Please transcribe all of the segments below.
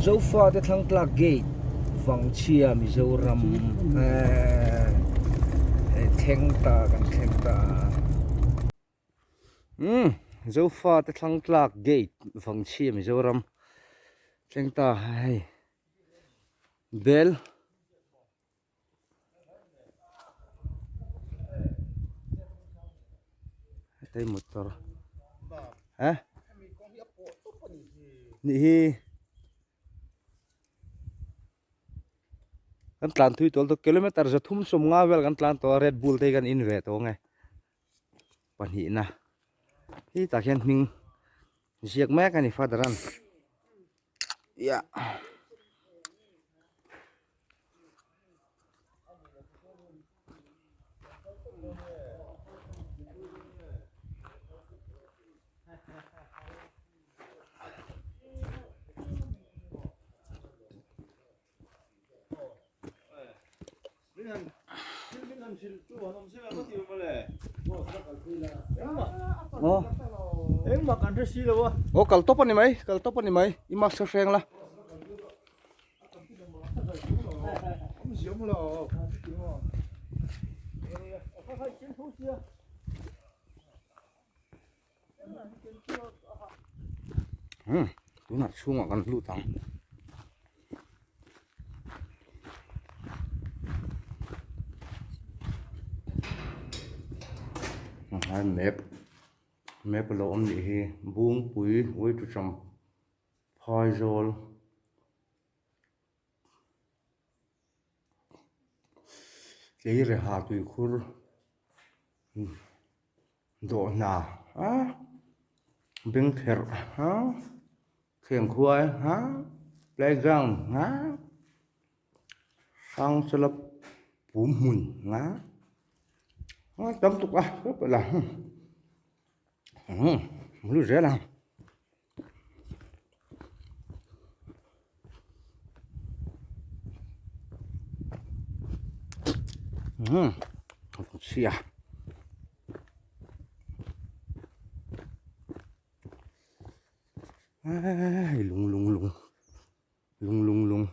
Zofate Thlangtlak Gate Vangchhia Mizoram eh thleng ta kan thleng ta umm Zofate Thlangtlak Gate Vangchhia Mizoram thleng ta hei bel. Hei motor eh nih hi kan tlan thui tawlh tawh kilometer za thum sawm nga vel kan tlan tawh a red bull te hi kan in ve tawh ang e pahnihna hi tah hian hming ziak mek a ni father an yeah. Engmah kan hre si lo a. Aw kal tawp a ni mai, kal tawp a ni mai. I mask kha hreng la. Umm tunah chhungah kan lut ang. Hai map map a lo awm nih hi Bungpui Uitucham Phaizawl. Tleireha tuikhur dawhna a bengkherh a khengkhuai a playground a hrangchala pum hmun a tam tuk a lu zel ang. Chhia hei lung lung lung lung lung lung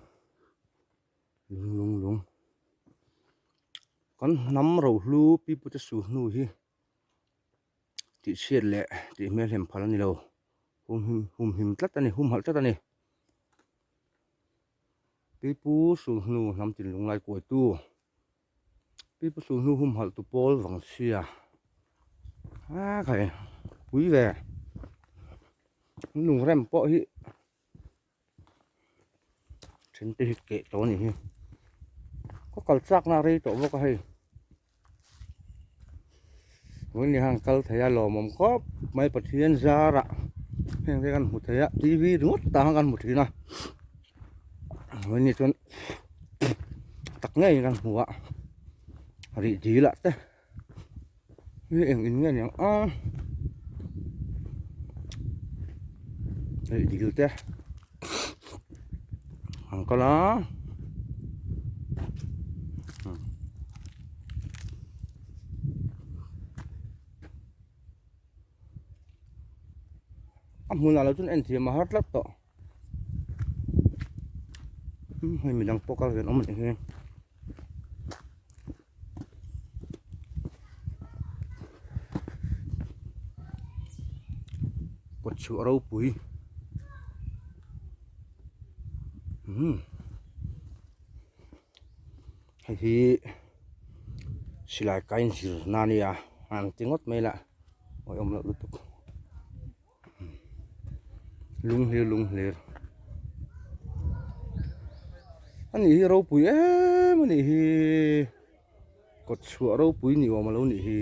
lung lung lung kan hnam rohlu pipute su hnu hi. Tih chhiat leh tih hmel hem phal a ni lo. Humhim humhim tlat a ni, humhalh tlat a ni. Pipu sulhnu hnam tin lunglai kuaitu, Pipu sulhnu humhalh tu pawl vangchhia a khai pui ve. Lungrem pawh hi then te hi keh tawh a nih hi. Ka kal chak na a rei tawh bawk a hei. Vawiin ni khan kal thei a lawmawm khawp mai Pathian zarah heng te kan hmu thei a tv ringawt tah khan kan hmu thin a vawiin ni chuan tak ngeiin kan hmu a rih dil ah te hi eng in nge niang a rih dil te an kal a. A hmunah lo chuan en thiam a har tlat tawh hei midang pawh kal ve an awm a nih hi. Kawt chhuah ropui umm hei hi silai kai zir na a nia an ti ngawt mai lah awihawm loh lutuk lung hlir lung hlir a nih hi ropui em a nih hi kawt chhuah ropui ni awm a lo nih hi.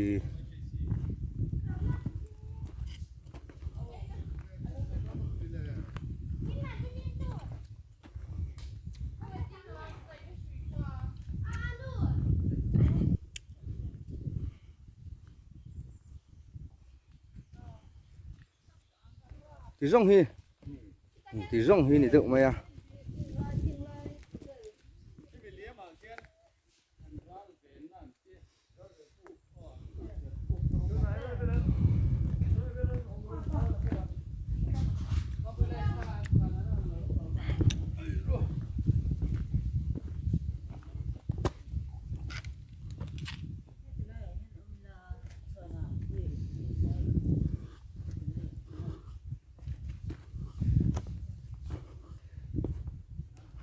Ti zawng hi ti zawng hi ni deuh mai a.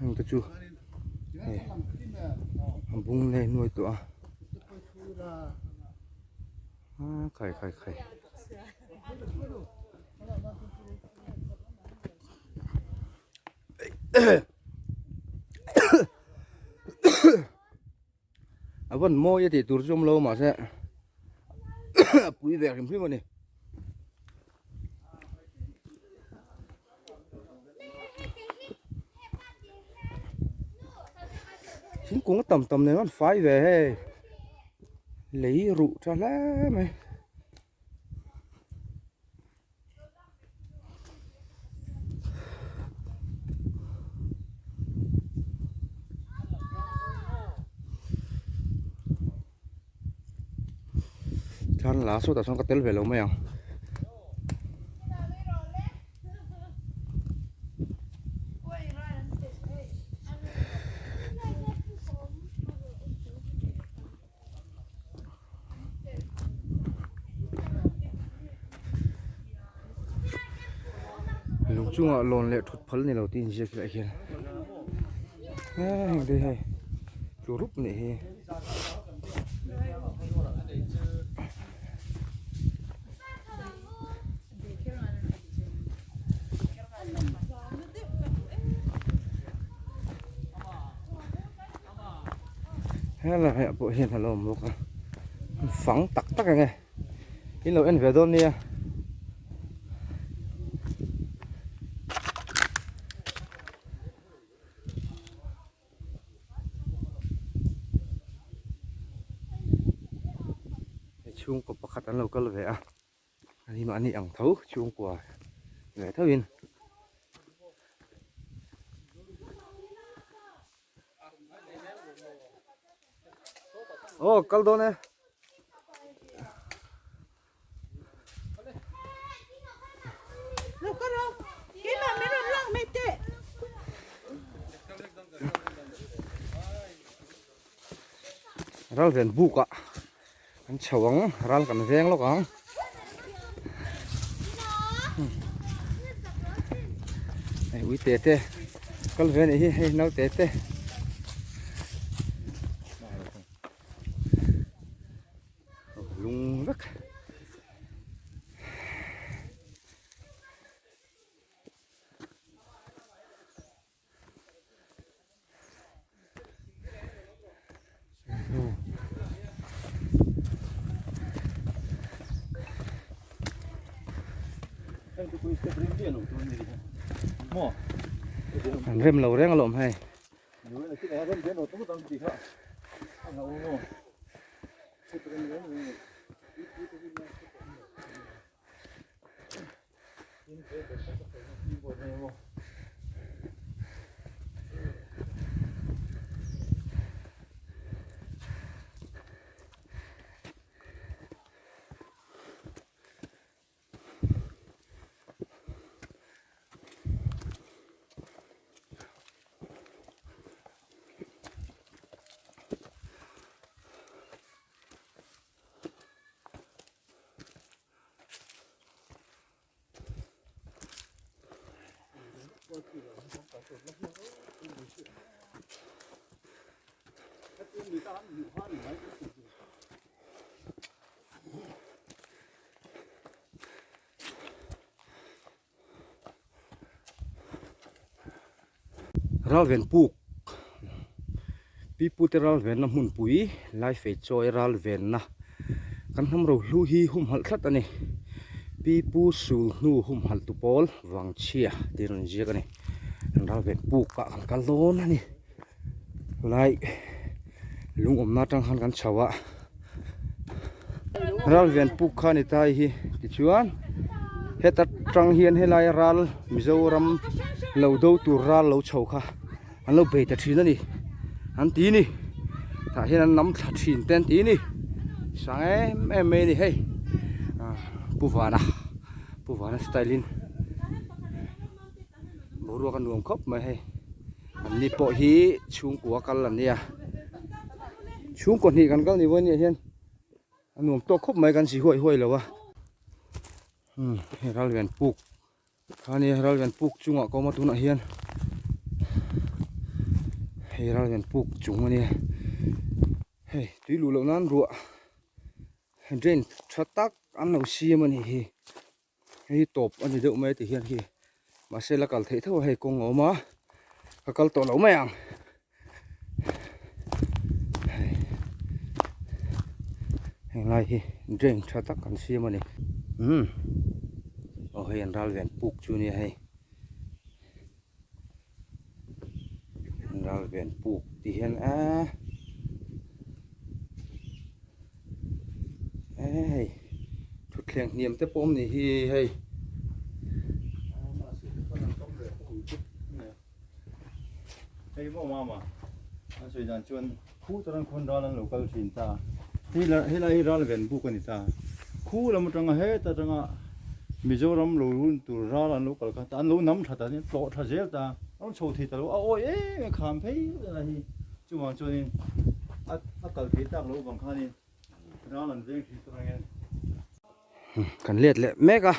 Heng te chu hei a bung nei nuai tawh a ah khai khai khai. A vawn mawi a tih tur chu awm lo mahse a pui ve hrim hrim a ni. Thingkung a tam tam nen an fai ve hei lei ruh tha hle mai. Thlan la sawtah sawn ka tel ve lo mai ang. Lung chungah lawn leh thut phal ni lo tih inziak hi lah hian heng te hei tlu rup nih hi. Helai ah pawh hian a lo awm bawk a fang tak tak ang e in lo en ve dawn nia. Chhungkaw pakhat an lo kal ve a ani mahni ang tho chhungkua ve tho in. Aw kal dawn e. Ral ven buk ah an chho ang ral kan veng lawk ang. Hei ui te te kal ve anih hi hei naute te. Lung vek. An rem lo reng alawm hei. Ralven puk pipute ralvenna hmunpui laifei chawi ralvenna kan hnam rohlu hi humhalh tlat a ni pipu sul hnu humhalh tu pawl vangchhia tih rawn inziak a ni ralven puk ah kan kal dawn a ni lai lung awmna atang khan kan chho a ralven puk kha ni ta hi tichuan heta tang hian helai ral Mizoram lo do tur ral lo chho kha an lo bei ta thin a ni an ti ni tah hian an nam thla thin te an ti ni sang em em mai a ni hei ah pu vana pu vana style in boruak a nuam khawp mai hei an ni pawh hi chhungkua kal an nia chhungkaw hnih kan kal ni vawi nia hian a nuam tawk khawp mai kan si huai huai lo a umm hei ralven puk khani ralven puk chungah ka awm a tunah hian. Hei ral hian puk chung a nia hei tui luh loh nan ruah drain tha tak an lo siam a nih hi hei hi tawp a ni deuh mai ti hian khi mahse la kal theih tho a hei kawng a awm a ka kal tawh lo mai ang hei heng lai hi drain tha tak an siam a ni umm aw hei an ral ven puk chu a nia hei. Ral ven puk tih hian eee eee hei thutthleng hniam te pawh awm ni hi hei. Hei maw mama an sawi dan chuan khu taran khawn ral an lo kal thin ta hei la helai hi ral ven buk a ni ta khu lam atanga heta atanga Mizoram lo run tur ral an lo kal kha ta an lo nam tha ta nia tlawh tha zel ta a rawn chho thei ta lo a awi em em kham phei a hi chuvang chuanin a a kal thei tak lo vang khanin ral an veng thin tur angin. Kan let leh mek a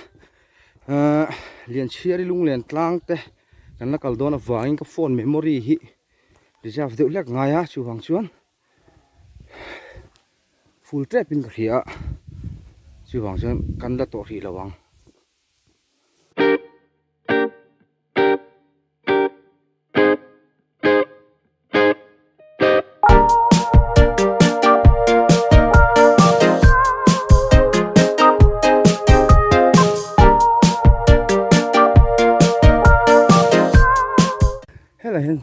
ahh Lianchhiari lunglen tlang te kan la kal dawn avangin ka phone memory hi reserve deuh hlek ngai a chuvang chuan full tep in ka hria a chuvang chuan kan la tawh hrih lo ang. Helai hian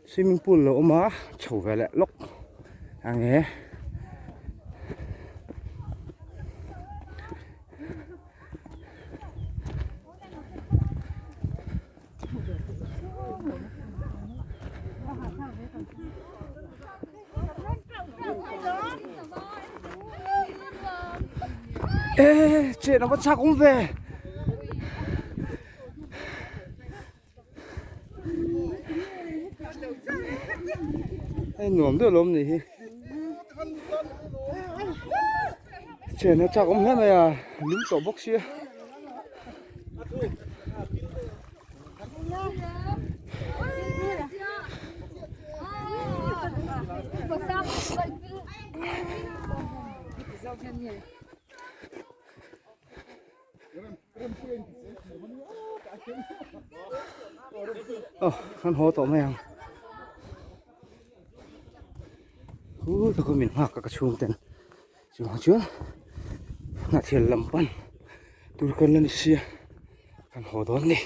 swimming pool lo awm a chho ve leh lawk ang e. Ê chuyện nó vẫn sao cũng về Ê nuam deuh lawm nih hi Chen a chak awm hle mai a lum tawh bawk sia. Aw kan haw tawh mai ang hu ta khaw min nghak a ka chhung ten chuvang chuan hnahthel lam pan tur kan la ni sia kan haw dawn a ni.